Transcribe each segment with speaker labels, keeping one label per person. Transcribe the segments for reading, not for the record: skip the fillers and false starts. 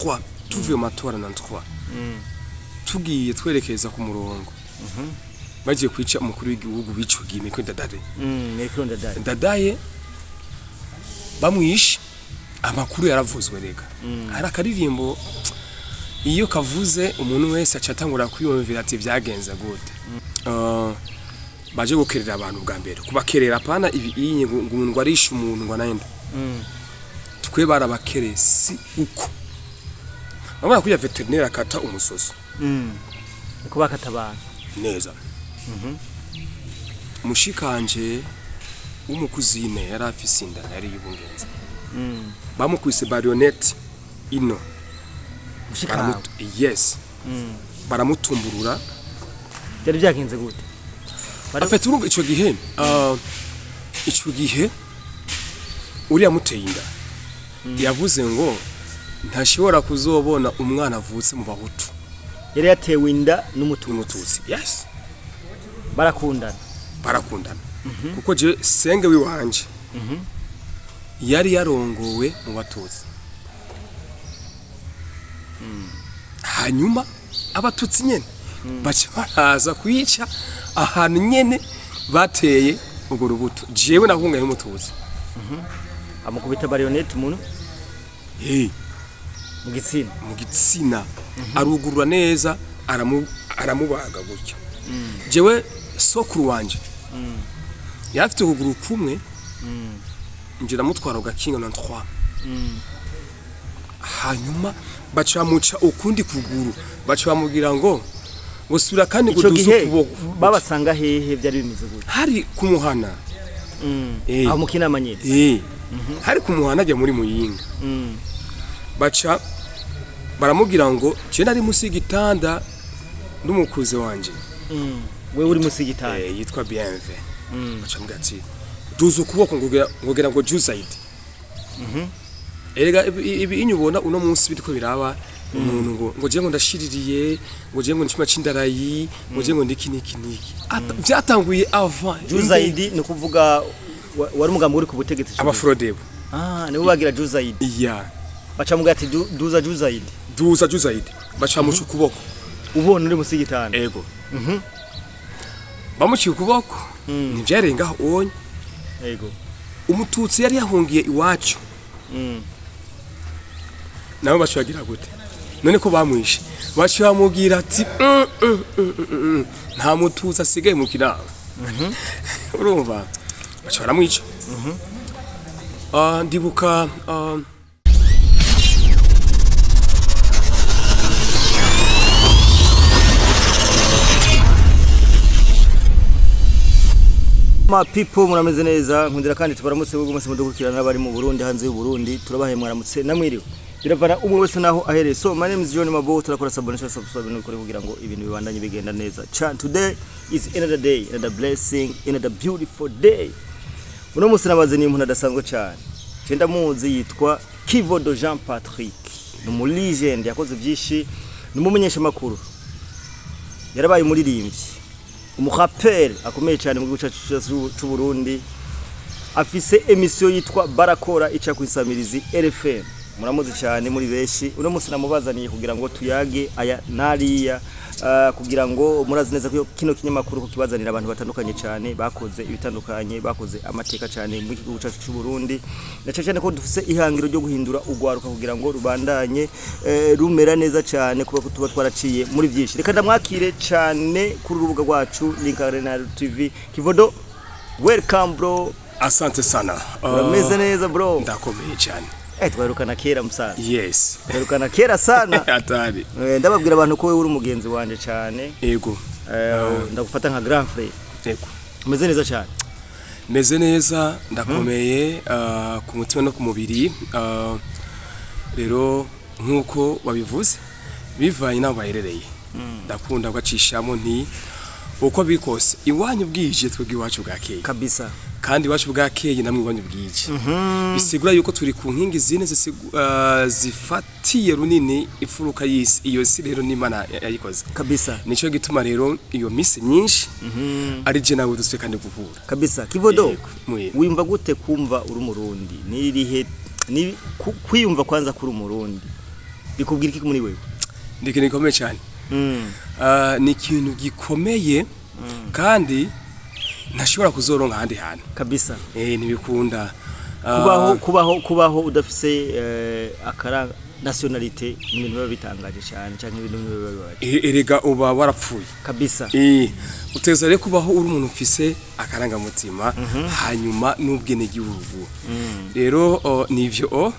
Speaker 1: Kwa tuvuye mu matora na 3 tugiye twerekeza ku murongo, bagiye kwica umukuru w'igihugu w'ico gihe, Melchior Ndadaye.
Speaker 2: Melchior Ndadaye.
Speaker 1: Ndadaye bamwishe, amakuru yaravuzwe. Rega hari akaririmbo iyo kavuze, umuntu wese aca atangura kwiyumvira ati: "Vyagenze gute?" Baje gukerera abantu bwa mbere, kubakerera apana ibi iyi ngo ngo arishe umuntu ngo anayenda. Twe barabakereye si uko urabona ko vétérinaire akata umusoso.
Speaker 2: Niko bakata abantu.
Speaker 1: Neza. Mushikanje w'umukuzine yari afise inda, yari yibungenze. Bamukubise baïonnette ino.
Speaker 2: Mushikawe?
Speaker 1: Yes. Baramutumburura.
Speaker 2: Byari byagenze gute?
Speaker 1: Afite, urumva ico gihe, ico gihe uriya muteye inda yavuze ngo ntashobora kuzobona umwana avutse mu Bahutu.
Speaker 2: Yari yatewe inda n'Umututsi?
Speaker 1: N'Umututsi, yes.
Speaker 2: Barakundana?
Speaker 1: Barakundana, kuko je senge wiwanje yari yarongowe mu Batutsi, hanyuma Abatutsi nyene baca baraza kwica ahantu nyene bateye urwo rubuto. Jewe nahungaye n'Umututsi.
Speaker 2: Amukubita baïonnette umuntu?
Speaker 1: Hey.
Speaker 2: Mu gitsina?
Speaker 1: Mu gitsina, arugurura neza, aramubaga gutya. Jewe sokuru wanje yari afite ukuguru kumwe, nje ndamutwara ugakinga na 3, hanyuma baca bamuca ukundi kuguru, baca bamubwira ngo sura kandi ngo
Speaker 2: Ico
Speaker 1: duze
Speaker 2: gihe
Speaker 1: ukuboko.
Speaker 2: babasanga hehe? Byari bimeze gute?
Speaker 1: Hari kumuhana.
Speaker 2: Aho mu Kinama nyene?
Speaker 1: Eh, hari kumuhana ajya muri Muyinga. Baca baramubwira ngo je nari munsi y'igitanda n'umukuze wanje.
Speaker 2: Wewe uri musi y'igitanda?
Speaker 1: Eh, yitwa Bienve. Baca bamubwira ati: "Duza ukuboko," ngo ngo Juzaidi. Erega ibi inyu ubona uno munsi biriko biraba, umuntu ngo je ngo ndashiririye, ngo je ngo nicuma c'indarayi, ngo je ngo ndiki niki niki. Vyatanguye avant.
Speaker 2: Juzaidi ni ukuvuga wari umugambi uri ku butegetsi ico gihe?
Speaker 1: Abafrodebu.
Speaker 2: Ah, nibo bagira Juzaidi?
Speaker 1: Iya.
Speaker 2: Baca mubwira ati: "Duza Juzaidi."
Speaker 1: Duza Juzaidi, baca muca ukuboko.
Speaker 2: Ubona uri musi y'igitanda?
Speaker 1: Ego. Bamuciye ukuboko, ntivyarengaho onye. Umututsi yari yahungiye iwacu nabo baca bagira gute? None ko bamwishe, baca bamubwira ati: Nta Mututsi asigaye mu Kinama." Urumva baca baramwica. Ah, ndibuka,
Speaker 2: Ma people, murameze neza? Nkundira kandi tubaramutse bwo mwese mudukurikirana, n'abari mu Burundi, hanze y'u Burundi, turabahaye mwaramutse namwiriwe, biravana umwe wese naho ahereye. So my name is John Mabo. Turakora s'abonner, subscribe n'ukuri kugira ngo ibintu bibandanye bigenda neza cyane. Today is another day, another blessing, another beautiful day. Uno munsi nabaze ni umuntu adasanzwe cyane, cyenda muzi, yitwa Kivodo Jean Patrick. Ni umu legend, yakoze byinshi, ni umumenyesha makuru, yarabaye umuririmbyi, umuraperi akomeye cyane mu gihugu cyacu cy'u Burundi. Afise émission yitwa Barakora ica ku isamirizi RFM, muramuzi cyane muri benshi. Uno munsi namubazaniye kugira ngo tuyage aya nariya, kugira ngo murazi neza ko kino kinyamakuru ko kibazanira abantu batandukanye cyane, bakoze ibitandukanye, bakoze amateka cyane mu gihugu cyacu cy'u Burundi, na cyane cyane ko dufise ihangiro ryo guhindura ugwaruka kugira ngo rubandanye rumera neza cyane, kuba tuba twaraciye muri byinshi. Reka ndamwakire cyane kuri urubuga rwacu Link Arena TV. Kivodo, welcome bro.
Speaker 1: Asante sana.
Speaker 2: Urameze neza bro?
Speaker 1: Ndakomeye cyane.
Speaker 2: Twarukana kera musaza.
Speaker 1: Yes.
Speaker 2: Twarukana kera sana.
Speaker 1: Atari.
Speaker 2: Ndababwira abantu ko wewe uri umugenzi wanje cyane.
Speaker 1: Ego.
Speaker 2: Ndagufata nka grand frère.
Speaker 1: Ego.
Speaker 2: Umeze neza cyane?
Speaker 1: Meze neza, ndakomeye, ku mutima no ku mubiri. Rero nk'uko wabivuze, bivanye n'aho baherereye, ndakunda gacishamo nti uko biri kose iwanyu bwije, twebwe iwacu bwakeye.
Speaker 2: Kabisa.
Speaker 1: Kandi iwacu bwakeye, namwe iwanyu bwije, bisigura yuko turi ku nkingi zine zifatiye runini imfuruka y'isi. Iyo si rero n'Imana yayikoze.
Speaker 2: Kabisa.
Speaker 1: Nico gituma rero iyo misi myinshi ari je nawe duswe kandi guhura.
Speaker 2: Kabisa. Kivodo,
Speaker 1: Yego, muye.
Speaker 2: wiyumva gute kumva uri Umurundi? Nirihe ni kwiyumva kwanza kuri Umurundi? Bikubwira iki muri wewe?
Speaker 1: Ni ikintu gikomeye cyane. Ni ikintu gikomeye kandi ntashobora kuzoronka ahandi hantu.
Speaker 2: Kabisa.
Speaker 1: Ntibikunda.
Speaker 2: Kubaho udafise akara nationalité ni ibintu biba bitangaje cyane, canke ibintu biba bibabaje.
Speaker 1: Erega uba warapfuye.
Speaker 2: Kabisa.
Speaker 1: Uteza rero kubaho uri umuntu ufise akarangamutima, hanyuma n'ubwenegihugu. Rero nivyo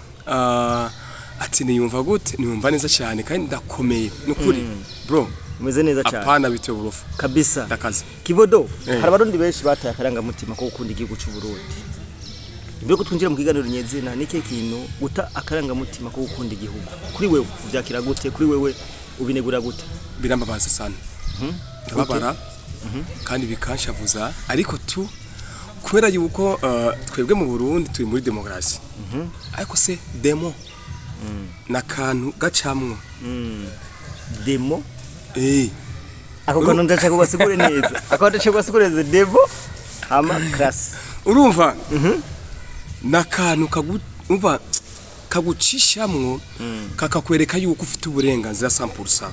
Speaker 1: ati niyumva gute? Niyumva neza cyane kandi ndakomeye nukuri, bro.
Speaker 2: Umeze neza cyane.
Speaker 1: Apana bitewe uburofu.
Speaker 2: Kabisa.
Speaker 1: Ndakaze.
Speaker 2: Kivodo, hari abarundi benshi bataye akarangamutima ko gukunda igihugu cy'u Burundi. Imbere ko twinjira mu kiganiro nyezina, ni ikihe kintu guta akarangamutima ko gukunda igihugu kuri wewe uvyakira gute? Kuri wewe ubinegura gute?
Speaker 1: Birambabaza sana, ndababara kandi bikanshavuza, ariko tu kubera yuko twebwe mu Burundi turi muri demokarasi, ariko se demo nakantu gacamwo.
Speaker 2: Demo? Ako kantu ndashaka kubasigure neza, ako ndashaka kubasigure neza, demo hama class.
Speaker 1: Urumva nakantu kagu umva kagucishamwo, kakakwereka yuko ufite uburenganzira 100%,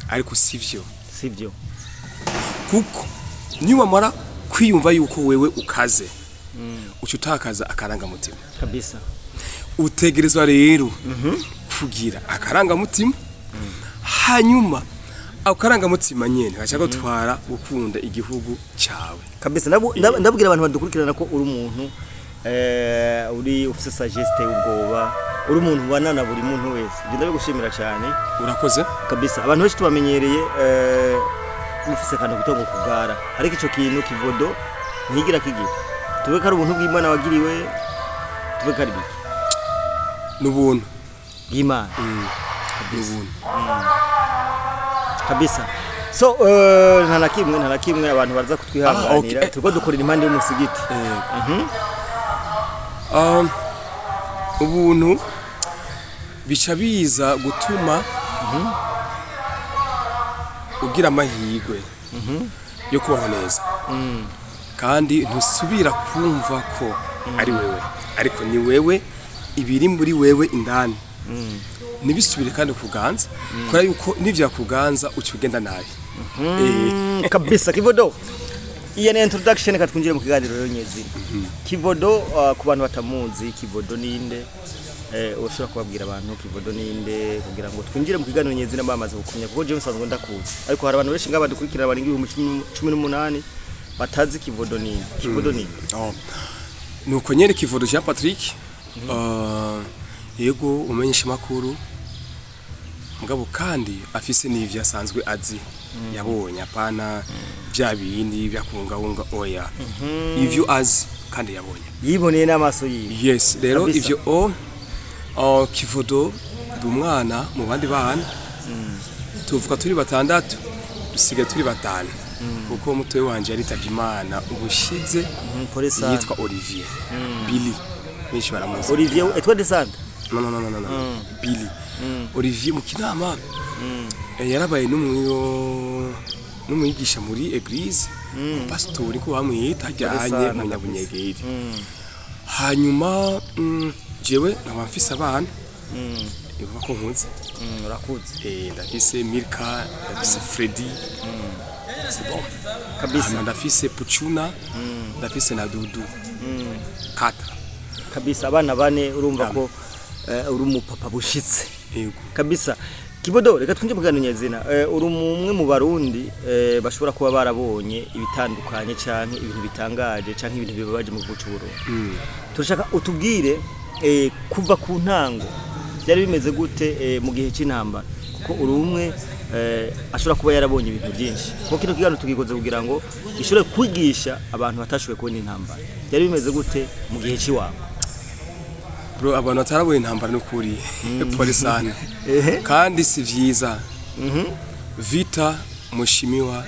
Speaker 1: ariko sivyo.
Speaker 2: Sivyo.
Speaker 1: Kuko niwamara kwiyumva yuko wewe ukaze, uca utakaza akarangamutima.
Speaker 2: Kabisa.
Speaker 1: Utegerezwa rero kugira akarangamutima, hanyuma ako karangamutima nyene gaca gutwara gukunda igihugu cyawe.
Speaker 2: Kabisa. Ndabwira abantu badukurikirana ko uri umuntu uri ufise sagesse, ubwoba, uri umuntu ubana na buri muntu wese. Ibyo ndabigushimira cyane.
Speaker 1: Urakoze.
Speaker 2: Kabisa. Abantu benshi tubamenyereye mufise akantu kutongo kugara, ariko ico kintu Kivodo ntigira kigira. Tuve ko ari ubuntu bw'Imana wagiriwe, tuve ko ari biki?
Speaker 1: N'ubuntu.
Speaker 2: Bw'Imana.
Speaker 1: N'ubuntu.
Speaker 2: Kabisa. So nta na kimwe abantu baraza kutwihanganira.
Speaker 1: Ah, okay.
Speaker 2: Turiko dukorera impande y'umusigiti.
Speaker 1: Ubuntu bica biza gutuma ugira amahirwe yo kubaho neza, kandi ntusubira kumva ko ari wewe, ariko ni wewe ibiri muri wewe indani ntibisubire kandi kuganza, kubera yuko nivyakuganza uca ugenda nabi.
Speaker 2: Kabisa. Kivodo, iyo ni introduction, reka twinjire mu kiganiro rero nyezina. Kivodo, ku bantu batamuzi, Kivodo ninde? Ushobora kubabwira abantu Kivodo ninde, kugira ngo twinjire mu kiganiro nyezina bamaze kukumenya? Kuko jewe nsanzwe ndakuzi, ariko hari abantu benshi ngaba badukurikirana barenga 18,000 batazi Kivodo ninde. Kivodo ninde?
Speaker 1: Oh. Nuko nyene, Kivodo Jean Patrick, yego, umenyesha makuru, mugabo kandi afise n'ivyo asanzwe azi, yabonye, apana bya bindi byakungahunga, oya, ivyo azi kandi yabonye.
Speaker 2: Yiboneye n'amaso yiwe.
Speaker 1: Yes, rero
Speaker 2: Kabisa.
Speaker 1: ivyo Kivodo ndi umwana mu bandi bana. Tuvuga turi batandatu, dusigaye turi batanu, kuko mutoyi wanje yaritavye Imana ubushize.
Speaker 2: Pole sana.
Speaker 1: Yitwa Olivier Billy, benshi baramuzi.
Speaker 2: Olivier Etoile de Sante?
Speaker 1: No, no, no, no, no, no. Billy Olivier mu Kinama. Yarabaye n'umwigisha muri église, pastori ko bamwita, ajyanye
Speaker 2: sana
Speaker 1: mu
Speaker 2: kabisa.
Speaker 1: Nyabunyegeri. Hanyuma jewe nkaba mfise abana, ivuga ko nkuze.
Speaker 2: Urakuze.
Speaker 1: Ndafise Milka, ndafise Freddy, c'est bon.
Speaker 2: Kabisa.
Speaker 1: Hanyuma ndafise Puchuna, ndafise na Dudu kata.
Speaker 2: Kabisa, abana bane, urumva ko uri umupapa bushitse.
Speaker 1: Yego.
Speaker 2: Kabisa. Kivodo, reka twinjire mu kiganiro nyezina. Uri umwe mu barundi bashobora kuba barabonye ibitandukanye canke ibintu bitangaje canke ibintu bibabaje mu gihugu c'u Burundi. Turashaka utubwire kuva ku ntango byari bimeze gute mu gihe c'intambara, kuko uri umwe ashobora kuba yarabonye ibintu byinshi. Kuko kino kiganiro tugikoze kugira ngo gishobore kwigisha abantu batashoboye kubona intambara. Byari bimeze gute mu gihe c'iwabo?
Speaker 1: Bro, abantu batarabonye intambara, n'ukuri pole sana. Kandi si vyiza. Vita, mheshimiwa,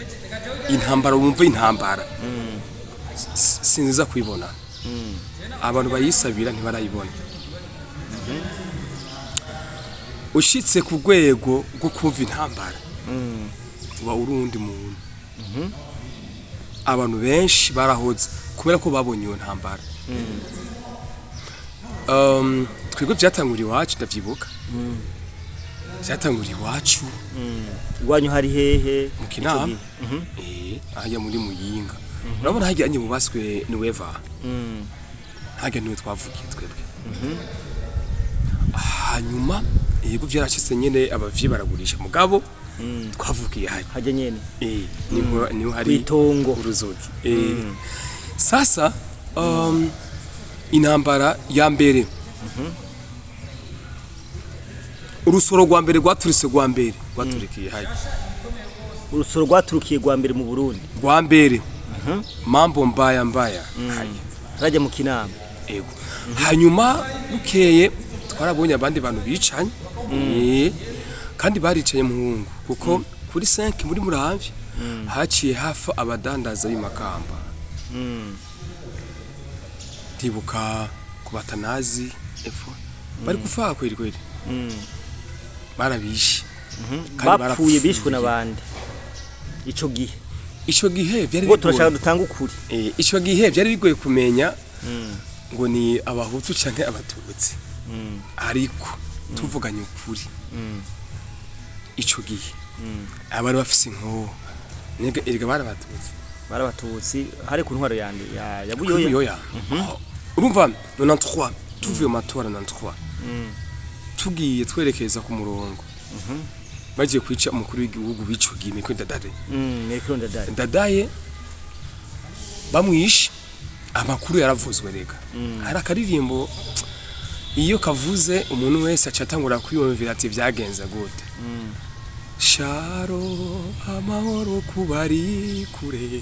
Speaker 1: intambara, wumva intambara si nziza kuyibona. Abantu bayisabira ntibarayibona. Ushitse ku rwego rwo kumva intambara, uba uri uwundi muntu. Abantu benshi barahoze kubera ko babonye iyo ntambara. Twebwe byatanguriye iwacu, ndavyibuka. Byatanguriye iwacu.
Speaker 2: Iwanyu hari hehe?
Speaker 1: Mu Kinama.
Speaker 2: Ico gihe?
Speaker 1: Hajya muri Muyinga, urabona hajya anye mubaswe niweva. Hajya niwe twavukiye twebwe. Hanyuma yego, byarashitse nyene abavyi baragurisha, mugabo twavukiye hajya.
Speaker 2: Hajya nyene.
Speaker 1: Niho hari
Speaker 2: Kwitongo.
Speaker 1: uruzogi. Sasa intambara ya mbere, urusoro rwa mbere rwaturitse, rwa mbere rwaturikiye hajya.
Speaker 2: Urusoro rwaturukiye rwa mbere mu Burundi?
Speaker 1: Rwa mbere, mambo mbaya mbaya, hajya.
Speaker 2: Hajya mu Kinama.
Speaker 1: Ego. Hanyuma bukeye twarabonye abandi bantu bicanye. Kandi baricaye muhungu, kuko kuri 5 muri Muramvya haciye hafa abadandaza b'imakamba. Ndibuka ku batanazi epfo bari kufa kweri kweri. Barabishe. Kandi
Speaker 2: Bapfuye?
Speaker 1: Barapfuye.
Speaker 2: Bishwe n'abandi ico gihe?
Speaker 1: Ico gihe byari
Speaker 2: Ubwo turashaka
Speaker 1: bigoye.
Speaker 2: dutanga ukuri.
Speaker 1: Ico gihe byari bigoye kumenya ngo ni abahutu canke abatutsi, ariko tuvuganye ukuri, ico gihe abari bafise inkoho nega erega bari abatutsi.
Speaker 2: Bari abatutsi, hari ku ntwaro yande ya
Speaker 1: Kuri
Speaker 2: Buyoya?
Speaker 1: Buyoya. Oh, urumva 93, tuvuye mu matora 93, tugiye twerekeza ku murongo, bagiye kwica umukuru w'igihugu w'ico gihe, Melchior Ndadaye.
Speaker 2: Melchior Ndadaye.
Speaker 1: Ndadaye bamwishe, amakuru yaravuzwe rega. Hari akaririmbo iyo kavuze umuntu wese aca atangura kwiyumvira ati byagenze gute. Sharo amahoro kubari kure,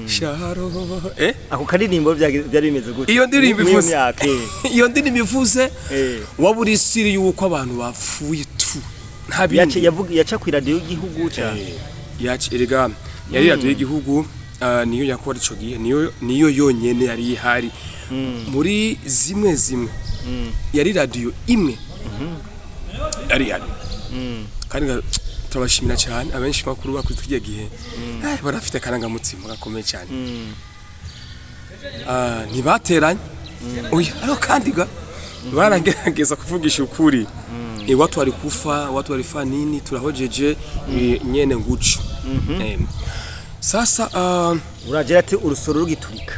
Speaker 1: sharo.
Speaker 2: Ako karirimbo byari bimeze gute?
Speaker 1: Iyo ndirimbo
Speaker 2: Muri iyo
Speaker 1: ivuze
Speaker 2: myaka,
Speaker 1: iyo ndirimbo ivuze, waba uri siri yuko abantu bapfuye tu, nta bindi.
Speaker 2: Yaca ku iradiyo y'igihugu ca
Speaker 1: Yaci erega yari radiyo y'igihugu, niyo yakora ico gihe, niyo yonyene yari ihari muri zimwe zimwe. Yari radiyo imwe yari ihari. Kandi turabashimira cyane abenshi bakuru bakuze kirya gihe. Barafite akarangamutima gakomeye cyane. Ntibateranye oya, ariko kandi ga baragerageza kuvugisha ukuri. Watu walikufa, watu walifaa nini, turahojeje, nyene ngucu. Sasa
Speaker 2: Uragira ati urusoro rugiturika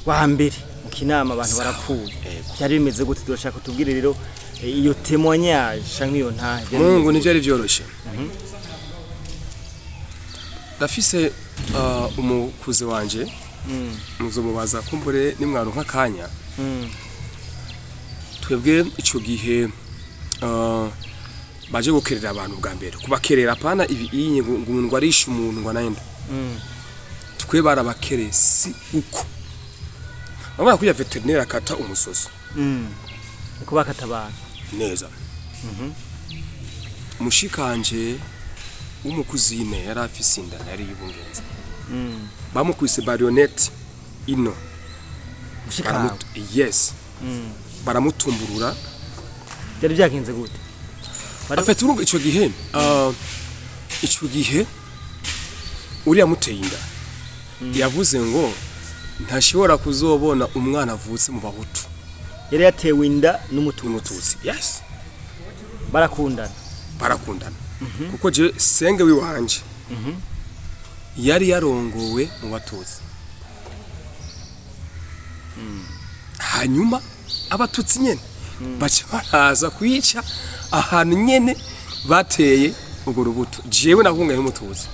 Speaker 2: wa mbere mu Kinama abantu barapfuye.
Speaker 1: Yego.
Speaker 2: Byari bimeze gute? Turashaka tubwire rero iyo témoignage canke iyo ntahe byari
Speaker 1: Mungu
Speaker 2: bimeze.
Speaker 1: Ntivyari vyoroshe. Ndafise umukuze wanje, muzomubaza kumbure nimwaronka akanya. Twebwe ico gihe baje gukerera abantu bwa mbere, kubakerera apana ibi inye ngo umuntu ngo arishe umuntu ngo anayenda. Twe barabakereye si uko urabona kuya vétérinaire akata umusoso.
Speaker 2: Niko bakata abantu.
Speaker 1: Neza. Mushikanje w'umukuzine yari afise inda, yari yibungenze. Bamukubise baïonnette ino.
Speaker 2: Mushikawe?
Speaker 1: Yes. Baramutumburura.
Speaker 2: Byari byagenze gute?
Speaker 1: Afite urumva ico gihe, ico gihe uriya muteye inda yavuze ngo ntashobora kuzobona umwana avutse mu bahutu.
Speaker 2: Yari yatewe inda n'umututsi?
Speaker 1: N'umututsi, yes.
Speaker 2: Barakundana?
Speaker 1: Barakundana, kuko je senge wiwanje yari yarongowe mu batutsi. Hanyuma abatutsi nyene baca baraza kwica ahantu nyene bateye urwo rubuto. Jewe nahungaye n'umututsi.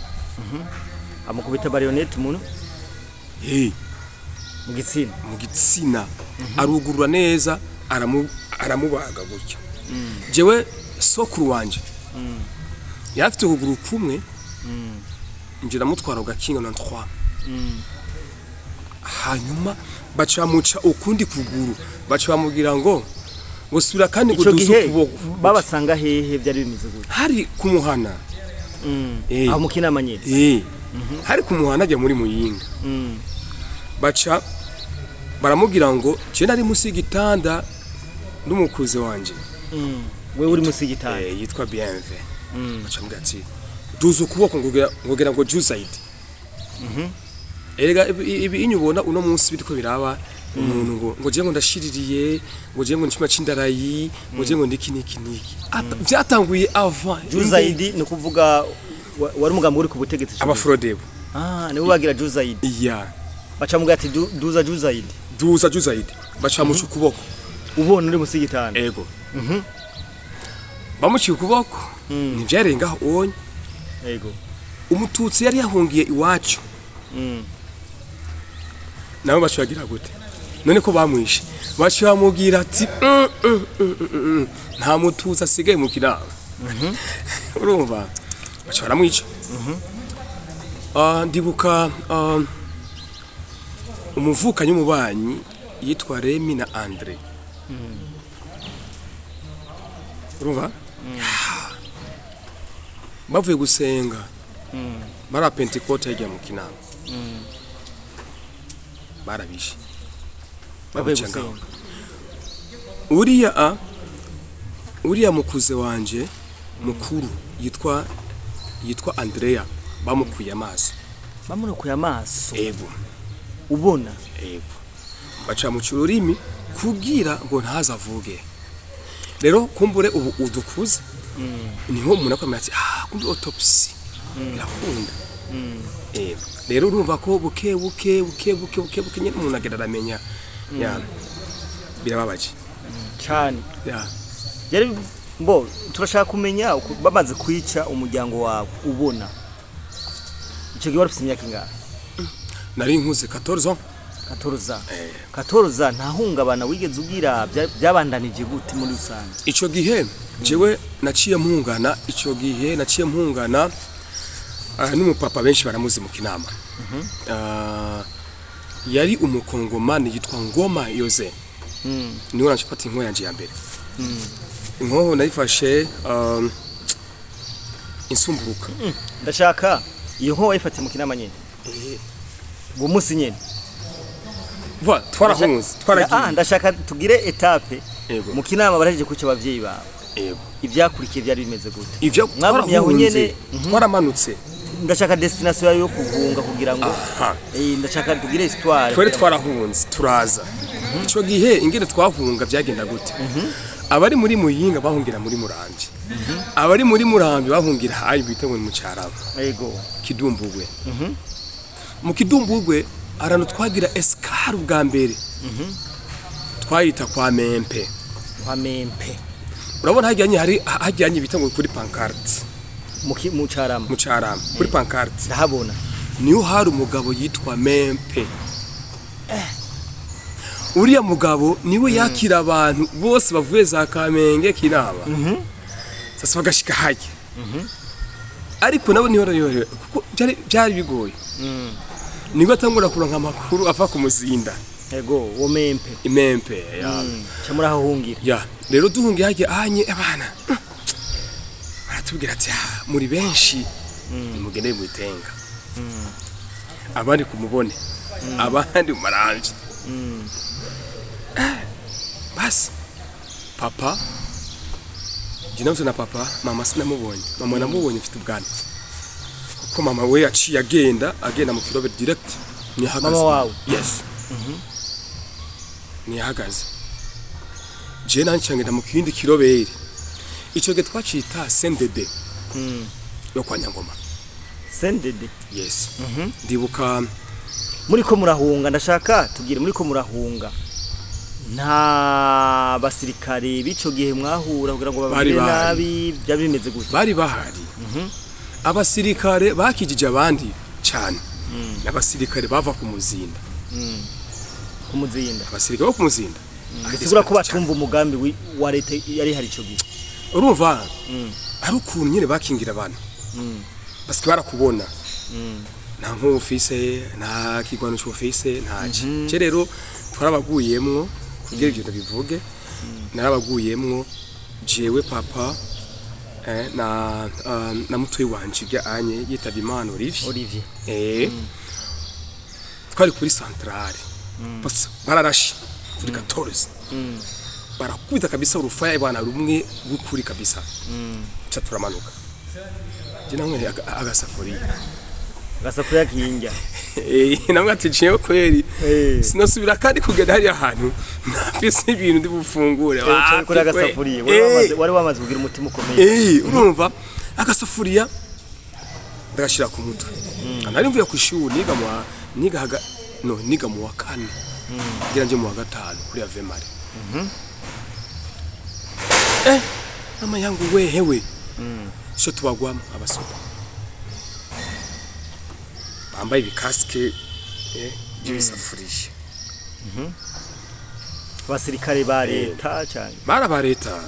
Speaker 2: Amukubita baïonnette umuntu?
Speaker 1: Hey.
Speaker 2: Mu gitsina?
Speaker 1: Mu gitsina, arugurura neza, aramubaga gutya. Jewe sokuru wanje yari afite ukuguru kumwe, nje ndamutwara ugakinga na 3. Hanyuma baca bamuca ukundi kuguru, baca bamubwira ngo subira kandi ngo
Speaker 2: Ico
Speaker 1: duze
Speaker 2: gihe
Speaker 1: ukuboko.
Speaker 2: babasanga hehe? Byari bimeze gute?
Speaker 1: Hari kumuhana.
Speaker 2: Aho mu Kinama nyene?
Speaker 1: Hari kumuhana ajya muri Muyinga. Baca baramubwira ngo je nari munsi y'igitanda n'umukuze wanje.
Speaker 2: Wewe uri musi y'igitanda?
Speaker 1: Yitwa Bienve. Baca bamubwira ati duze ukuboko, ngo ngo juzayidi. Erega ibi inyubona uno munsi biriko biraba Umuntu ngo je ngo ndashiririye, ngo je ngo nicuma c'indarayi, ngo je ngo ndiki niki niki. Vyatanguye avant.
Speaker 2: Juzaidi ni ukuvuga wari umugambi uri ku butegetsi ico gihe.
Speaker 1: Abafrodebu.
Speaker 2: Ah, nibo bagira Juzaidi.
Speaker 1: Iya.
Speaker 2: Baca muga ati: "Duza Juzaidi."
Speaker 1: Duza Juzaidi, baca muca ukuboko.
Speaker 2: Ubona uri musi y'igitanda?
Speaker 1: Ego. Bamuciye ukuboko, ntivyarengaho onye. Umututsi yari yahungiye iwacu, nabo baca bagira gute none ko bamwishe? Baca bamubwira ati: Nta mututsi asigaye mu Kinama." Urumva baca baramwica. Ah, ndibuka umuvukanyi w'umubanyi yitwa Remi na Andre. Urumva bavuye gusenga bari Pentecote hirya mu Kinama, barabishe.
Speaker 2: Bavuye
Speaker 1: Babica ngaho.
Speaker 2: gusenga.
Speaker 1: Uriya mukuze wanje mukuru yitwa Andrea, bamukuye amaso.
Speaker 2: Bamurokoye amaso?
Speaker 1: Ego.
Speaker 2: Ubona?
Speaker 1: Ego, baca mu ururimi kugira ngo ntazavuge. Rero kumbure ubu udukuze niho umuntu akamenya ati: "Ah, kumbe autopsy irakunda." Ego, rero urumva ko buke buke buke buke buke buke nyine umuntu agenda aramenya. Ya, birababaje.
Speaker 2: Cyane.
Speaker 1: Ya.
Speaker 2: Yari mbo turashaka kumenya bamaze kwica umuryango wawe ubona, icyo gihe wari ufite imyaka ingahe?
Speaker 1: Nari nkuze, 14 ans.
Speaker 2: 14?
Speaker 1: Eh.
Speaker 2: 14, nta hungabana wigeze ugira? Byabandanije gute muri rusange?
Speaker 1: Ico gihe jewe naciye mpungana, ico gihe naciye mpungana n'umupapa benshi baramuzi mu Kinama. Yari umukongomani yitwa Ngoma Yose. Niwe nacifata inkoho yanje ya mbere. Inkoho nayifashe insumburuka.
Speaker 2: Ndashaka iyo nko wayifatiye mu Kinama nyene, uwo munsi nyene?
Speaker 1: Voilà, twarahunze, twaragiye.
Speaker 2: Ah, ndashaka tugire étape.
Speaker 1: Yego.
Speaker 2: Mu Kinama barahejeje kwica abavyeyi bawe.
Speaker 1: Yego.
Speaker 2: Ivyakurikiye byari bimeze gute?
Speaker 1: Ivyo
Speaker 2: Mwagumye aho
Speaker 1: twarahunze,
Speaker 2: nyene?
Speaker 1: twaramanutse.
Speaker 2: Ndashaka destination yayo yo kuhunga kugira ngo
Speaker 1: Aha.
Speaker 2: Ndashaka tugire histoire.
Speaker 1: Twari twarahunze, turaza. Ico gihe ingene twahunga byagenda gute? Abari muri Muyinga bahungira muri Murambi, abari muri Murambi bahungira hayi bita ngo ni mu Carama. Kidumbugwe. Mu Kidumbugwe ahantu twagira escale bwa mbere twayita kwa Mempe.
Speaker 2: Kwa Mempe.
Speaker 1: Urabona hajyanye, hari hajyanye bita ngo kuri pancarte.
Speaker 2: Mu Carama.
Speaker 1: Mu Carama kuri pancarte.
Speaker 2: Ndahabona.
Speaker 1: Niho hari umugabo yitwa Mempe. Uriya mugabo niwe yakira abantu bose bavuye za Kamenge, Kinama, sasa bagashika hajya. Ariko nabo niho rero kuko byari bigoye, nibwo atangura kuronka amakuru ava ku Muzinda.
Speaker 2: Yego, uwo Mempe.
Speaker 1: Imempe ya.
Speaker 2: Ca murahahungira.
Speaker 1: Ya, rero duhungiye hajya anye, abana baratubwira ati: "Ah, muri benshi, nimugende mu itenga, abandi kumubone, abandi mu Maramvya." Basi papa, njye nabuze na papa, mama sinamubonye. Mama namubonye mfite ubwanwa, kuko mama we yaciye agenda mu kirobe direct, ntiyahagaze.
Speaker 2: Mama wawe?
Speaker 1: Yes, ntiyahagaze. Je nanje ngenda mu kindi kiroberi, ico gihe twacita CNDD yo kwa Nyangoma.
Speaker 2: Sendede?
Speaker 1: Yes, ndibuka.
Speaker 2: Muri ko murahunga, ndashaka tubwire, muri ko murahunga nta basirikare b'ico gihe mwahura kugira ngo
Speaker 1: Bari
Speaker 2: babagire
Speaker 1: bahari.
Speaker 2: nabi? Byari bimeze gute?
Speaker 1: Bari bahari. Abasirikare bakijije abandi cyane n'abasirikare bava ku Muzinda.
Speaker 2: Ku Muzinda.
Speaker 1: Abasirikare bo ku Muzinda.
Speaker 2: Bisigura ko batumva umugambi wa leta yari hari ico gihe.
Speaker 1: Urumva ari ukuntu nyine bakingira abantu, basike barakubona nta nkuba ufise, nta kigwanisho ufise, ntaki. Je rero twarabaguyemwo, kugira ibyo ndabivuge, narabaguyemwo jewe, papa na mutoyi wanje ibya anye yitavye Imana, Olivier.
Speaker 2: Olivier.
Speaker 1: Twari kuri centrale. Bas bararashe kuri 14, barakubita kabisa urufaya bwana rumwe rw'ukuri kabisa, ca turamanuka. Je nanyweye agasafuriya.
Speaker 2: Agasafuriya kinjya.
Speaker 1: Namwe ati jewe kweri sinosubira kandi kugenda hariya hantu nafise ibintu ndi bufungure.
Speaker 2: Wapi kuri agasafuriya wari wamaze kugira umutima ukomeye.
Speaker 1: Urumva agasafuriya ndagashira ku mutwe. Nari mvuye ku ishuri, niga mu niga haga no niga mu wa kane ngira nje mu wa gatanu kuri Ave Maria. Mama yangu we hewe, sho tubagwamo abasoda bambaye ibikasike by'ibisafuriya.
Speaker 2: Abasirikare ba leta cyane?
Speaker 1: Bara ba leta.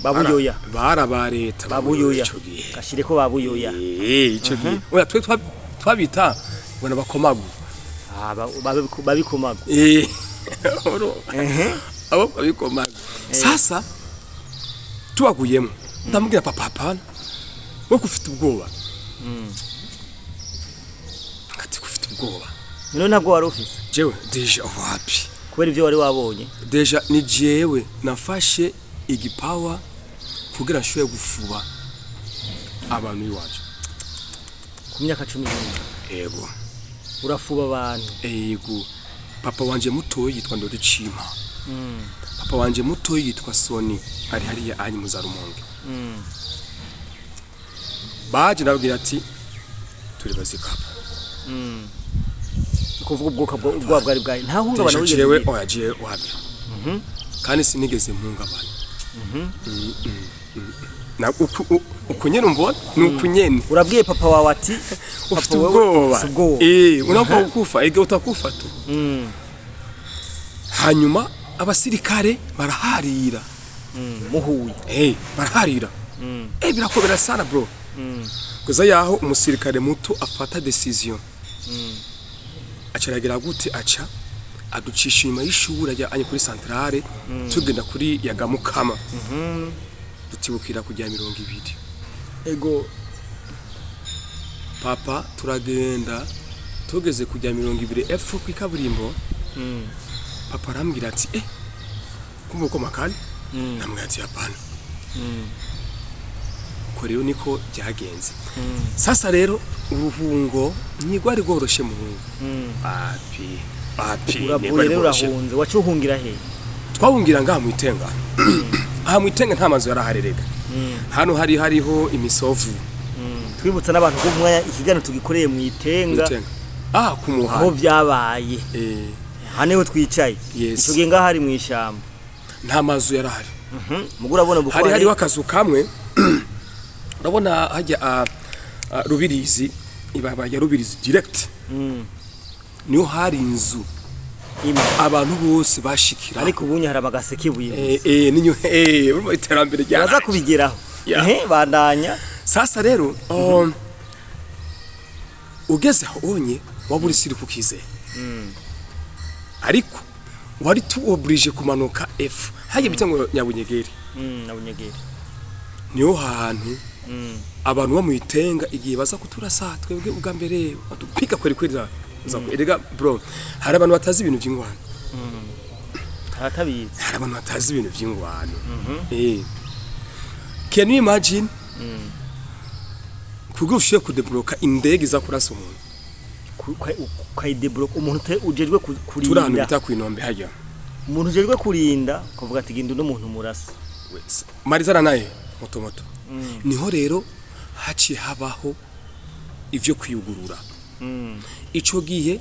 Speaker 2: Babuyoya.
Speaker 1: Bara ba leta.
Speaker 2: Babuyoya.
Speaker 1: Ico gihe.
Speaker 2: Gashire ko babuyoya.
Speaker 1: Ico gihe oya, twe twabita ngo nabakomagu.
Speaker 2: Ah, babikomagu.
Speaker 1: Abo babikomagu. Sasa tubaguyemo, ndamubwira: "Papa, hapana, wowe ufite ubwoba." Ngati ufite ubwoba.
Speaker 2: None ntabwo wari ufise?
Speaker 1: Jewe déjà wapi.
Speaker 2: Kubera ibyo wari wabonye.
Speaker 1: Déjà ni jewe nafashe igipawa kugira nshobore gufuba abantu iwacu.
Speaker 2: Ku myaka 11?
Speaker 1: Ego.
Speaker 2: Urafuba abantu?
Speaker 1: Ego. Papa wanje mutoyi yitwa Ndoricima. Papa wanje mutoyi yitwa Soni, ari hariya anyi mu za Rumonge. Baje ndababwira ati turi bazikapa.
Speaker 2: Ni kuvuga ubwoko ubwoba bwari bwawe nta hungabana
Speaker 1: Déjà
Speaker 2: wigeze
Speaker 1: jewe
Speaker 2: ugira?
Speaker 1: Oya, jewe wapi, kandi sinigeze mpungabana. Na uku nyene umbona ni uku nyene.
Speaker 2: Urabwiye papa wawe ati
Speaker 1: Ufite
Speaker 2: "Papa, wewe
Speaker 1: ubwoba."
Speaker 2: ufite ubwoba.
Speaker 1: Unapfa kufa, ege utakufa tu. Hanyuma abasirikare baraharira.
Speaker 2: Muhuye.
Speaker 1: Baraharira. Birakobera sana bro. Kuza yaho umusirikare muto afata décision. Acaragira gute, aca aducisha inyuma y'ishuri ajya anye kuri centrale, tugenda kuri Yagamukama. Dutibukira kujya 20.
Speaker 2: Ego.
Speaker 1: Papa turagenda, tugeze kujya 20 epfo kw'ikaburimbo. Papa arambwira ati: "Kumva uko makali?" Namubwira ati: "Hapana." Ko rero niko byagenze. Sasa rero uruhungo ntigwari rworoshe muhungu. Api api.
Speaker 2: Uravuye
Speaker 1: Ntigwari
Speaker 2: rero
Speaker 1: rworoshe.
Speaker 2: Urahunze, waciye uhungira he?
Speaker 1: Twahungira ngaha mu Itenga. Aha mu Itenga nta mazu yaraharerega. Hano hari hariho imisovu.
Speaker 2: Twibutsa n'abantu ko umwanya ikiganiro tugikoreye mu Itenga.
Speaker 1: Itenga ah ku
Speaker 2: Aho
Speaker 1: muhanda.
Speaker 2: byabaye. Aha niho twicaye.
Speaker 1: Yes.
Speaker 2: Ico gihe ngaho hari mu ishamba.
Speaker 1: Nta mazu yarahari.
Speaker 2: Mugo urabona buko
Speaker 1: Hari hariho akazu kamwe, urabona hajya Rubirizi, ibaba ya Rubirizi direct. Niho hari inzu
Speaker 2: Imwe.
Speaker 1: abantu bose bashikira.
Speaker 2: Ariko ubunye hari abagaseke ibuye.
Speaker 1: Ninyo urumva iterambere
Speaker 2: Uraza
Speaker 1: ryaraje.
Speaker 2: kubigeraho.
Speaker 1: Yeah.
Speaker 2: Bandanya.
Speaker 1: Sasa rero ugeze aho onye waba uri siri kukizeye, ariko wari tu obligé kumanuka F hajya bita ngo Nyabunyegeri.
Speaker 2: Nabunyegeri.
Speaker 1: Niho hantu abantu bo mu Itenga igihe baza kuturasa twebwe ubwa mbere badupiga kweri kweri za erega bro, hari abantu batazi ibintu by'ingwano.
Speaker 2: Haratabizi.
Speaker 1: Hari abantu batazi ibintu by'ingwano. Can you imagine kugira ushoboye kudebloka indege iza kurasa umuntu?
Speaker 2: Ukayidebloka umuntu ujejwe
Speaker 1: Turi ahantu
Speaker 2: kurinda.
Speaker 1: bita kwinombe hajya.
Speaker 2: Umuntu ujejwe kurinda ukavuga ati genda uno muntu murasa.
Speaker 1: Wese marizana naye moto moto. Niho rero haciye habaho ivyo kwiyugurura. Ico gihe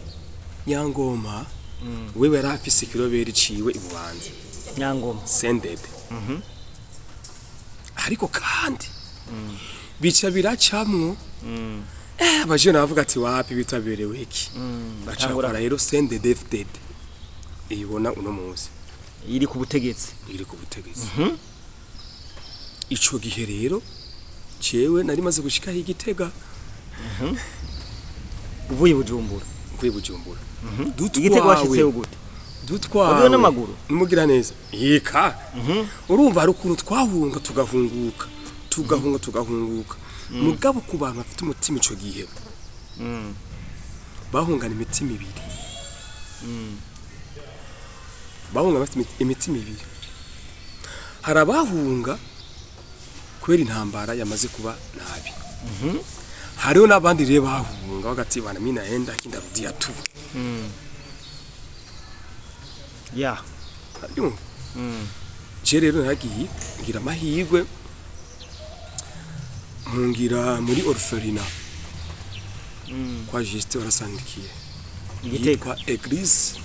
Speaker 1: Nyangoma wewe yari afise ikiroberi ciwe ibubanza.
Speaker 2: Nyangoma.
Speaker 1: Sendede. Ariko kandi bica biracamwo, abajene bavuga ati wapi, bitaberewe iki, baca bakora rero CNDD FDD iyibona uno munsi.
Speaker 2: Iri ku butegetsi.
Speaker 1: Iri ku butegetsi. Ico gihe rero jewe nari maze gushika Igitega.
Speaker 2: Uvuye i Bujumbura?
Speaker 1: Mvuye Bujumbura.
Speaker 2: Igitego washitseyo gute?
Speaker 1: Dutwawe.
Speaker 2: Wagiwe n'amaguru?
Speaker 1: Numugira neza yika. Urumva hari ukuntu twahunga tugahunguka, tugahunga tugahunguka, mugabo ku bantu bafite umutima ico gihe bahungana imitima ibiri, bahunga bafite imitima ibiri. Hari abahunga kubera intambara yamaze kuba nabi. Hariho n'abandi rero bahunga bagati bana mimi naenda kindarudia tu. Urumva? Je rero naragiye ngira amahirwe mpungira muri orphelinat kwa Justin Barasandikiye.
Speaker 2: Igitega.
Speaker 1: Yitwa Église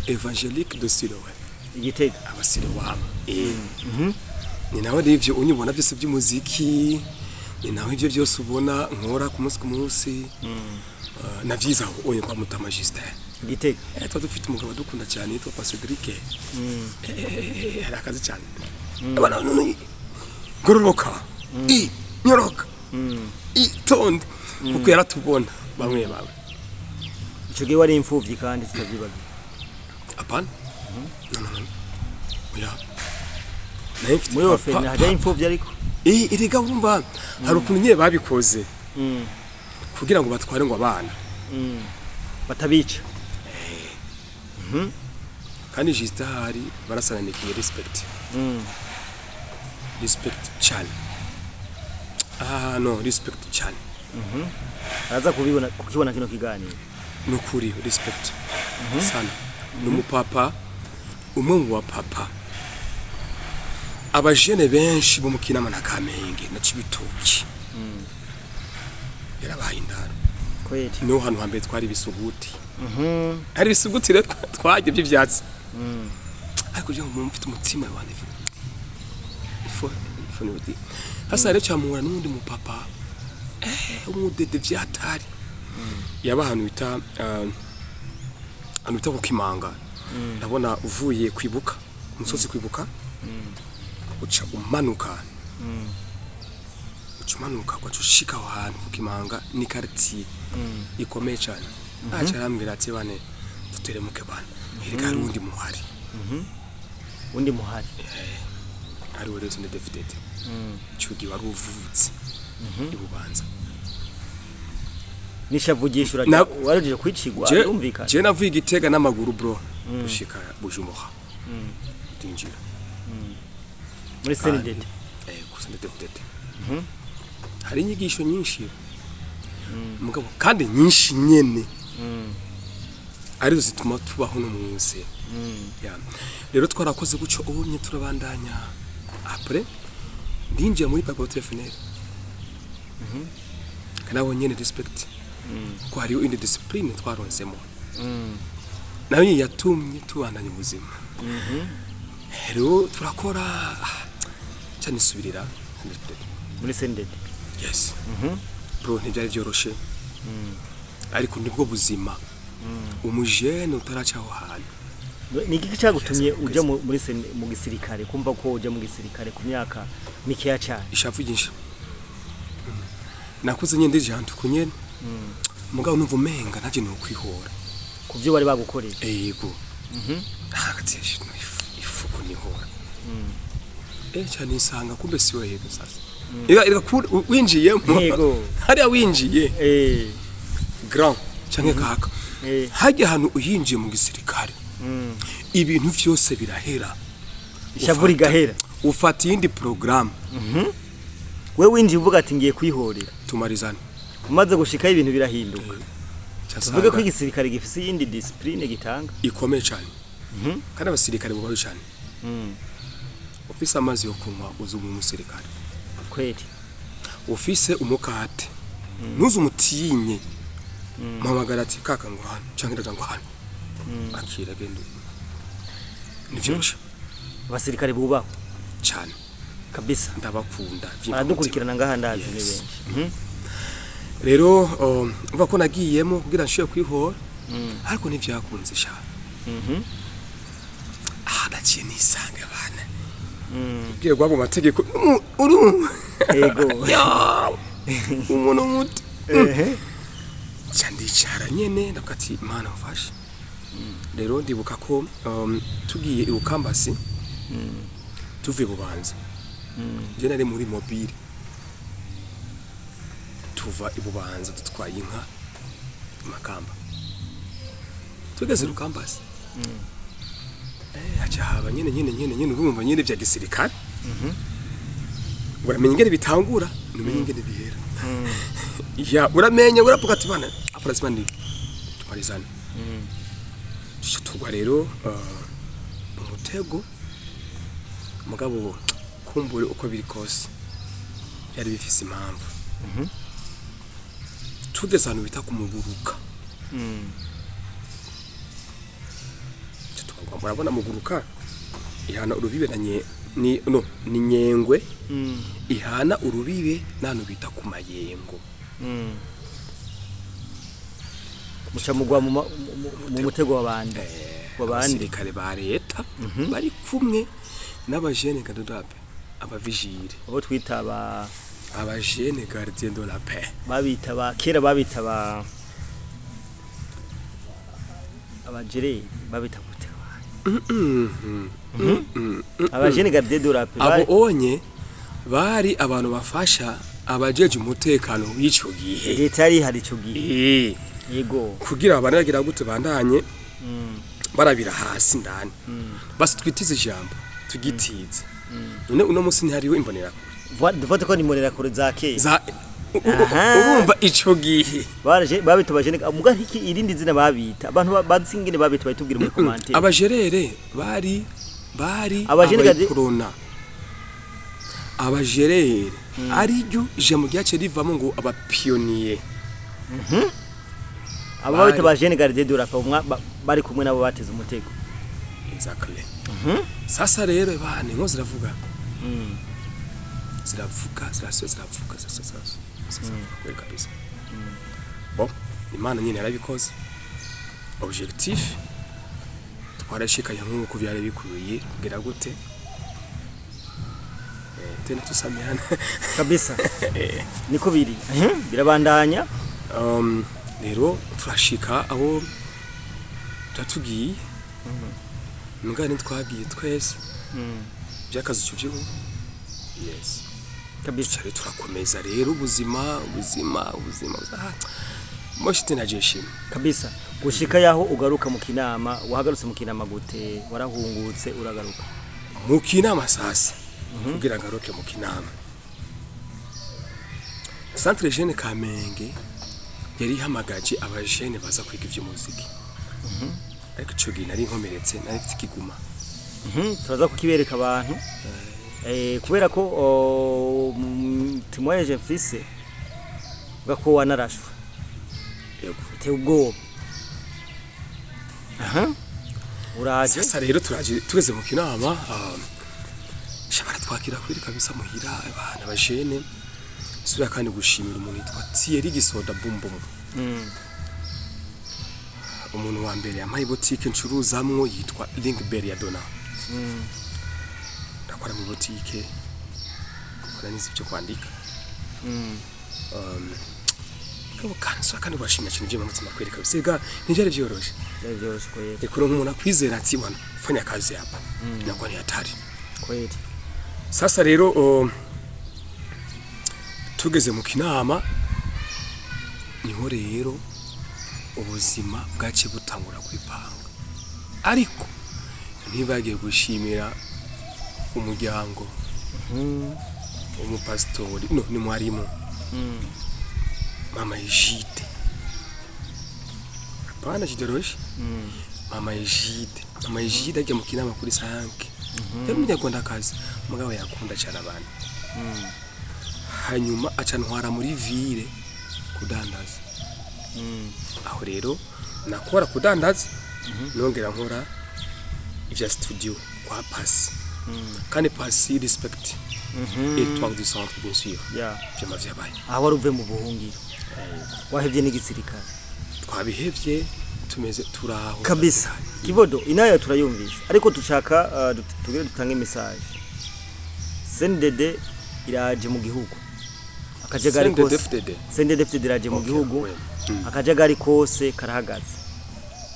Speaker 1: Évangélique de Siloé.
Speaker 2: Igitega.
Speaker 1: Abasilowamu. Ni nawe rero ivyo unyibona byose by'umuziki, ni nawe ivyo byose ubona nkora ku munsi ku munsi. Navyize aho onye kwa Mutama Justin.
Speaker 2: Igitega.
Speaker 1: Tuba dufite umugabo dukunda cyane yitwa Pastor Cedric. Hari akazi cyane. Abana none gororoka. I nyoroka. Itonde. Kuko yaratubona bamwe bamwe.
Speaker 2: Ico gihe wari imfuvyi kandi tutavyibagiwe.
Speaker 1: Apana? No, no, no. Oya. Nayo mfite
Speaker 2: Muri
Speaker 1: papa.
Speaker 2: orphelinat hajyayo imfuvyi ariko.
Speaker 1: Erega urumva hari ukuntu nyine babikoze kugira ngo batware ngo abana
Speaker 2: Batabica.
Speaker 1: Kandi Justin ahari barasananikiye respect. Respect cyane. Ah no, respect cyane.
Speaker 2: Araza kubibona kukibona kino kiganiro.
Speaker 1: Nukuri respect sana. Ni umupapa, umwe mu bapapa abajene benshi bo mu Kinama na Kamenge na Cibitoki yarabaye indaro.
Speaker 2: Kweli.
Speaker 1: Niho hantu hambere twari ibisuguti. Hari ibisuguti rero twarya by'ivyatsi, ariko je ngo mfite umutima wanjye ifo ifo ni hasa rero cyamura n'undi mupapa umudede vyatari yaba ahantu bita ahantu bita ku Kimanga. Ndabona uvuye kwibuka umusozi kwibuka, uca umanuka, uca umanuka ugaca ushika aho hantu ku Kimanga, ni quartier ikomeye cyane. Aca arambwira ati: "Bane duteremuke bana, erega hari uwundi muhari."
Speaker 2: Undi muhari.
Speaker 1: Ari we rero CNDD-FDD. Ico gihe wari uvutse ibubanza.
Speaker 2: Nishavugisha warujije kwicigwa birumvikana.
Speaker 1: Je navuye Igitega n'amaguru bro, gushika Bujumbura, ndinjira
Speaker 2: Muri CNDD.
Speaker 1: Ku CNDD-FDD hari inyigisho nyinshi mugabo, kandi nyinshi nyene arizo zituma tubaho no munsi. Ya. Rero twarakoze gutyo ubumye turabandanya. Après ndinjira muri Palipehutu FNL, kandi nyene respect ko hariho indi discipline twaronsemo nayo yatumye tubandanya ubuzima. Rero turakora, cyane isubirira
Speaker 2: Muri CNDD.
Speaker 1: Yes bro, ntibyari byoroshe ariko nibwo buzima umujene utaraca aho hantu.
Speaker 2: Ni iki cyagutumye uja mu gisirikare, kumva ko uja mu gisirikare ku myaka mikeya cyane?
Speaker 1: Ishavu ryinshi. Nakuze nyine ndije ahantu kunyene, mugabo numva umenga ntaje ni ukwihora
Speaker 2: ku byo bari bagukoreye.
Speaker 1: Yego, hagati ifuko nihora cyane isanga kumbe siwe. Yego, sasa ega winjiyemo hariya winjiye grand canke kaka hajya ahantu uyinjiye mu gisirikare, ibintu vyose birahera.
Speaker 2: Ishavu rigahera.
Speaker 1: Ufata iyindi programme.
Speaker 2: We winjiye uvuga ati ngiye kwihorera.
Speaker 1: Tumarizane.
Speaker 2: Umaze gushikaho ibintu birahinduka. Tuvuge ko
Speaker 1: Casanga
Speaker 2: igisirikare gifise iyindi discipline gitanga.
Speaker 1: Ikomeye cyane, kandi abasirikare bubaho cyane. Ufise amazi yo kunywa uzi umu musirikare.
Speaker 2: Kweli.
Speaker 1: Ufise umukate ntuze umutinye, muhamagara ati: "Kaka ngo hano canke ndaja ngo hano," akira genda, nivyoroshe.
Speaker 2: Abasirikare bubahwe.
Speaker 1: Cyane.
Speaker 2: Kabisa.
Speaker 1: Ndabakunda.
Speaker 2: Baradukurikirana ngaha ndazi ni
Speaker 1: Yes.
Speaker 2: benshi.
Speaker 1: Rero umva ko nagiyemo kugira nshobore kwihora, ariko ntivyakunze sha. Naciye nisanga bana bwiye guhabwa amategeko urumva
Speaker 2: Yego.
Speaker 1: Ya, umuntu muto. Nca ndicara nyene ndavuga ati: "Imana mfashe." Rero ndibuka ko tugiye i Rukambasi tuvuye Bubanza, je nari muri mobile, tuva i Bubanza dutwaye inka i Makamba, tugeze i Rukambasi haca haba nyene nyene nyene nyene, urumva nyene vya gisirikare, uramenya ingene bitangura, numenya ingene bihera. Ya, uramenye uravuga ati bana, hapo lazima ni tumalizane. Tuca tugwa rero mu mutego. Mugabo kumbure uko biri kose byari bifise impamvu. Tugeze ahantu bita kumuguruka, tuca tugwa, murabona Muguruka ihana urubibe na nye ni no ni Nyengwe, ihana urubibe n'ahantu bita ku Mayengo.
Speaker 2: Muca mugwa mu mutego w'abandi w'abandi.
Speaker 1: Abasirikare ba leta bari kumwe n'abajene garde de la paix, abavigile.
Speaker 2: Abo twita ba
Speaker 1: Abajene gardien de la paix.
Speaker 2: Babita ba kera, babita ba abajere, babita gute? Abajene garde de la paix.
Speaker 1: Abo onye bari abantu bafasha abajeje umutekano w'ico gihe.
Speaker 2: Leta yari ihari ico gihe. Yego.
Speaker 1: Kugira abantu bagira gute, bandanye barabira hasi ndani. Basi twitize ijambo tugitize, none uno munsi ntihariho imbonerakure?
Speaker 2: Dufate ko ni imbonerakure za kera.
Speaker 1: Za urumva ico gihe.
Speaker 2: Baraje babita abajene, muga iki irindi zina babita, abantu bazi ingene babita bayitubwira muri commentaire.
Speaker 1: Abajerere bari
Speaker 2: Abajene
Speaker 1: abayikorona, abajerere ariryo ijambo ryaciye rivamo ngo abapionnier.
Speaker 2: Abo babita abajene garde de la paix, bari kumwe nabo bateze umutego.
Speaker 1: Exactly. Sasa rero bana, inko ziravuga, ziravuga, zirasuye, ziravuga, zirasuye, zirasuye, ziravuga kweli kabisa. Bon, Imana nyine yarabikoze, objectif twarashikanye nk'uko byari bikwiye kugira gute. Tena tusamehana.
Speaker 2: Kabisa, niko biri. Birabandanya.
Speaker 1: Rero turashika aho tugiye, mbwa ntitwagiye twese by'akazi icyo by'ubu, yes.
Speaker 2: Kabisa.
Speaker 1: Tuca turakomeza rero ubuzima, ubuzima, ubuzima. Ah, moshi tena jeshima.
Speaker 2: Kabisa, gushika yaho ugaruka mu Kinama. Wahagarutse mu Kinama gute? Warahungutse uragaruka?
Speaker 1: Mu Kinama sasa, kugira ngaruke mu Kinama, Centre Jeune Kamenge yari ihamagaje abajene baza kwiga ivy'umuziki, ariko ico gihe nari nkomeretse, nari mfite ikiguma.
Speaker 2: Turaza kukibereka abantu. Kubera ko témoignage mfise uvuga ko wanarashwe.
Speaker 1: Yego.
Speaker 2: Biteye ubwoba. Aha uraje.
Speaker 1: Sasa rero turaje, tugeze mu Kinama, sha baratwakira kwiri kabisa muhira abana bajene. Sura kandi gushimira umuntu yitwa Thierry Gisoda Bumbum, umuntu wa mbere yampaye botike ncuruzamwo yitwa Linkberry ya Dona. Ndakora mu botike, nkora n'izi byo kwandika. Kabo kandi sura kandi bashimira cyane ibyo mutima kweri kabisa. Ega ntibyari byoroshe.
Speaker 2: Byari byoroshe kweli.
Speaker 1: Ikuru nk'umuntu akwizera ati bwana, fanya kazi hapa, inakuwa ni hatari.
Speaker 2: Kweli.
Speaker 1: Sasa rero tugeze mu Kinama, niho rero ubuzima bwaciye butangura kwipanga, ariko ntibagiye gushimira umuryango, umupasitori, no ni mwarimu, mama Egide, hapana Jidoroshi, mama Egide. Mama Egide ajya mu Kinama kuri sanke, yari umunyarwandakazi mugabo yakunda cyane abantu. Hanyuma aca ntwara muri ville kudandaza. Aho rero nakora kudandaza, nongera nkora ivya studio kwa Pasi, kandi Pasi respect, Étoile du Centre bien sûr. Vyama vyabaye.
Speaker 2: Aho wari uvuye mu buhungiro, wahevye n'igisirikare.
Speaker 1: Twabihevye, tumeze turaho.
Speaker 2: Kabisa. Kibodo inayo turayumvise, ariko dushaka tugire dutange message. CNDD iraje mu gihugu, akajagari kose.
Speaker 1: CNDD-FDD.
Speaker 2: CNDD-FDD iraje mu
Speaker 1: Okay,
Speaker 2: gihugu.
Speaker 1: well.
Speaker 2: Akajagari kose karahagaze.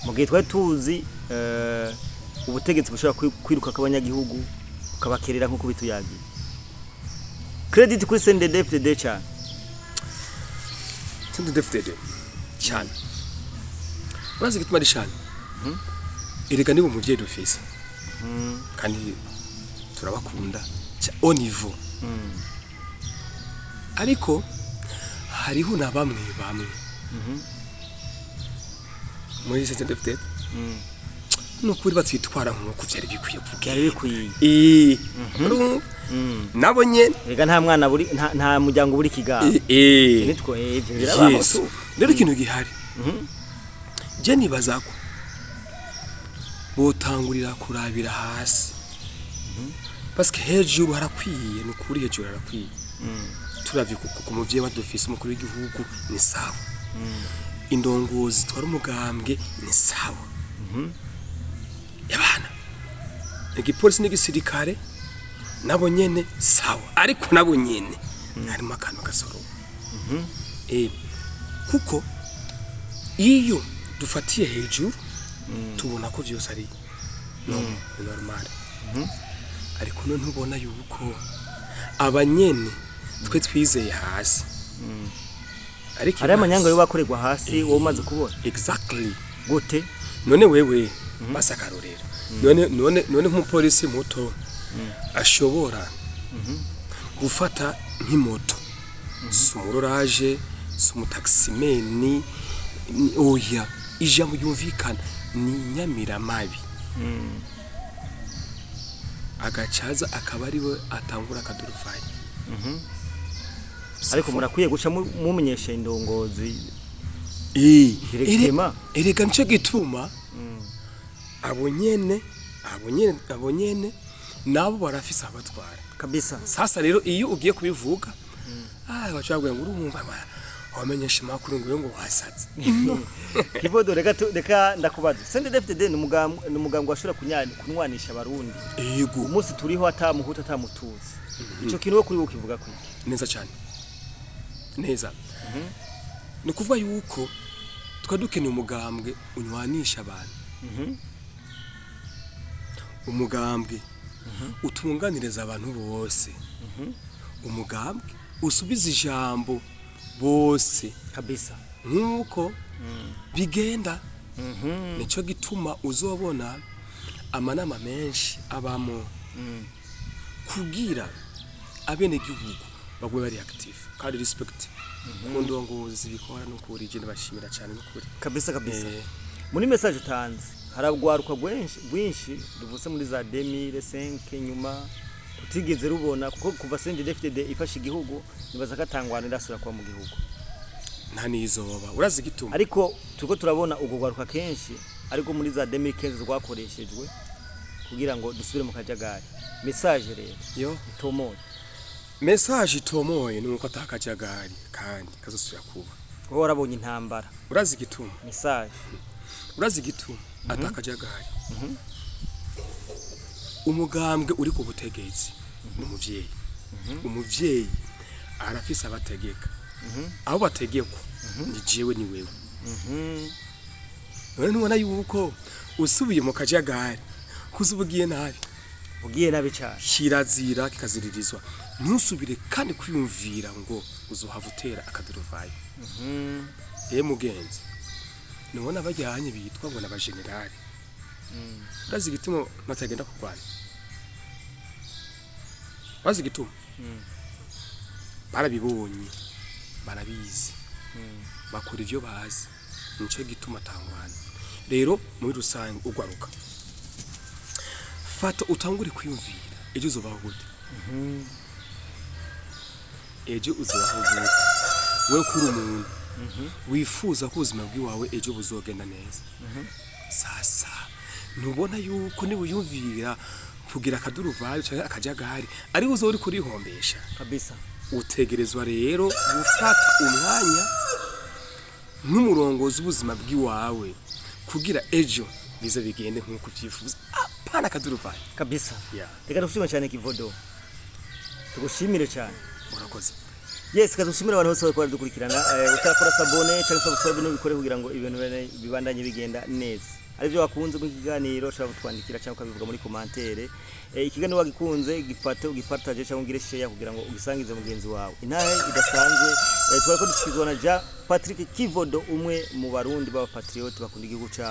Speaker 2: Mu gihe twari tuzi ubutegetsi bushobora kwiruka kw'abanyagihugu bukabakerera nk'uko bituyagiye, credit kuri CNDD-FDD cyane.
Speaker 1: CNDD-FDD cyane. Urazi igituma ari cyane? Erega niba umuvyeyi dufise kandi turabakunda au niveau, ariko Hariho na bamwe bamwe muri CNDD-FDD nukuri batwitwara nk'uko vyari bikwiye
Speaker 2: Byari
Speaker 1: kugenda.
Speaker 2: bikwiye.
Speaker 1: Urumva? Nabo nyene.
Speaker 2: Rega nta mwana buri nta muryango buri kigabo. Nitwo ivyo birabaho.
Speaker 1: Yes.
Speaker 2: Tu.
Speaker 1: Rero ikintu gihari, je nibaza ko botangurira kurabira hasi, parce que hejuru harakwiye, ni ukuri hejuru harakwiye. Turavye ku muvyeyi wadufise, umukuru w'igihugu ni sawa, indongozi twari umugambwe ni sawa, yabana igipolisi n'igisirikare nabo nyene sawa, ariko nabo nyene harimo akantu gasoro. Kuko iyo dufatiye hejuru tubona ko vyose ari no ni normal, ariko none ntubona yuko abanyene twe twizeye hasi, ariko
Speaker 2: Hariho amanyanga yo bakorerwa hasi wowe umaze kubona?
Speaker 1: Exactly.
Speaker 2: Gute?
Speaker 1: None wewe basa akarorero, none nk'umupolisi muto ashobora gufata nk'imoto, si umuroraje, si umutaximan, oya, ijambo ryumvikana ni inyamiramabi, agacaza akaba ariwe atangura akaduruvayi.
Speaker 2: Ariko murakwiye guca mumenyesha indongozi directement.
Speaker 1: Erega nico gituma abo nyene nabo barafise abatwara.
Speaker 2: Kabisa.
Speaker 1: Sasa rero iyo ugiye kubivuga, baca bavuga ngo urumva wamenyesha amakuru ngo wasaze.
Speaker 2: Kivodo, reka reka ndakubaza. CNDD-FDD ni umugambwe washobora kunwanisha abarundi.
Speaker 1: Yego.
Speaker 2: Umunsi turiho ata muhutu ata mututsi. Ico kintu wo kuri wo kivuga kwiki?
Speaker 1: Neza cyane, neza. Ni ukuvuga yuko twari dukeneye umugambwe unywanisha abantu, umugambwe utunganiriza abantu bose, umugambwe usubiza ijambo bose.
Speaker 2: Kabisa.
Speaker 1: Nk'uko bigenda, nicyo gituma uzobona amanama menshi abamo kugira abenegihugu bagwe bari active kandi respect ku ndongozi bikora. N'ukuri je ndabashimira cyane n'ukuri.
Speaker 2: Kabisa kabisa. Muri message utanze, haragwaruka rwinshi rwinshi ruvutse muri za 2005 nyuma tutigeze rubona, kuko kuva CNDD-FDD ifashe igihugu nibaza ko atangwana irasubira kuba mu gihugu.
Speaker 1: Nta nizoba, urazi igituma?
Speaker 2: Ariko turiko turabona ubwo rwaruka kenshi ariko muri za 2015 rwakoreshejwe kugira ngo dusubire mu kajagari. Message rero
Speaker 1: yo
Speaker 2: itomoye.
Speaker 1: Message itomoye ni uko atakajagari kandi kazosubira kuba.
Speaker 2: Wowe warabonye intambara.
Speaker 1: Urazi igituma?
Speaker 2: Message.
Speaker 1: Urazi igituma atakajagari? Umugambwe uri ku butegetsi ni umuvyeyi. Umuvyeyi arafise abategeka, abo bategekwa ni jewe, ni wewe. None ntubona yuko usubiye mu kajagari kuza ugiye nabi?
Speaker 2: Ugiye nabi cyane.
Speaker 1: Kirazira kikaziririzwa, ntusubire kandi kwiyumvira ngo uzohava utera akaduruvayo. Mugenzi, nubona bajyanye bitwa ngo n'abajenerali, urazi igituma batagenda kurwana? Urazi igituma? Barabibonye, barabizi, bakora ivyo bazi, nico gituma atangwana. Rero muri rusange, ugwaruka, fata utangure kwiyumvira ejo uzobaho gute, ejo uzobaho gute. Wewe kuri umuntu wifuza ko ubuzima bw'iwawe ejo buzogenda neza, sasa ntubona yuko niwiyumvira kugira akaduruvayo canke akajagari ari uzoba uri kurihombesha?
Speaker 2: Kabisa.
Speaker 1: Utegerezwa rero gufata umwanya nk'umurongozi w'ubuzima bw'iwawe kugira ejo bize bigende nk'uko uvyifuza, apana akaduruvayo.
Speaker 2: Kabisa.
Speaker 1: Yeah.
Speaker 2: Reka tugushimire cyane Kivodo, tugushimire cyane.
Speaker 1: Urakoze.
Speaker 2: Yes, kadushimire abantu bose bariko baradukurikirana. Utarakora s'abonner cyangwa subscribe n'ubikore kugira ngo ibintu bibandanye bigenda neza. Arivyo wakunze mu kiganiro, ushobora kutwandikira cyangwa ukabivuga muri commentaire. Ikiganiro wagikunze, gifate ugipartage cyangwa ugire share kugira ngo ugisangize mugenzi wawe. Intahe idasanzwe, twariko dushikizwa na Jean Patrick Kivodo, umwe mu barundi b'aba patriote bakunda igihugu cyabo.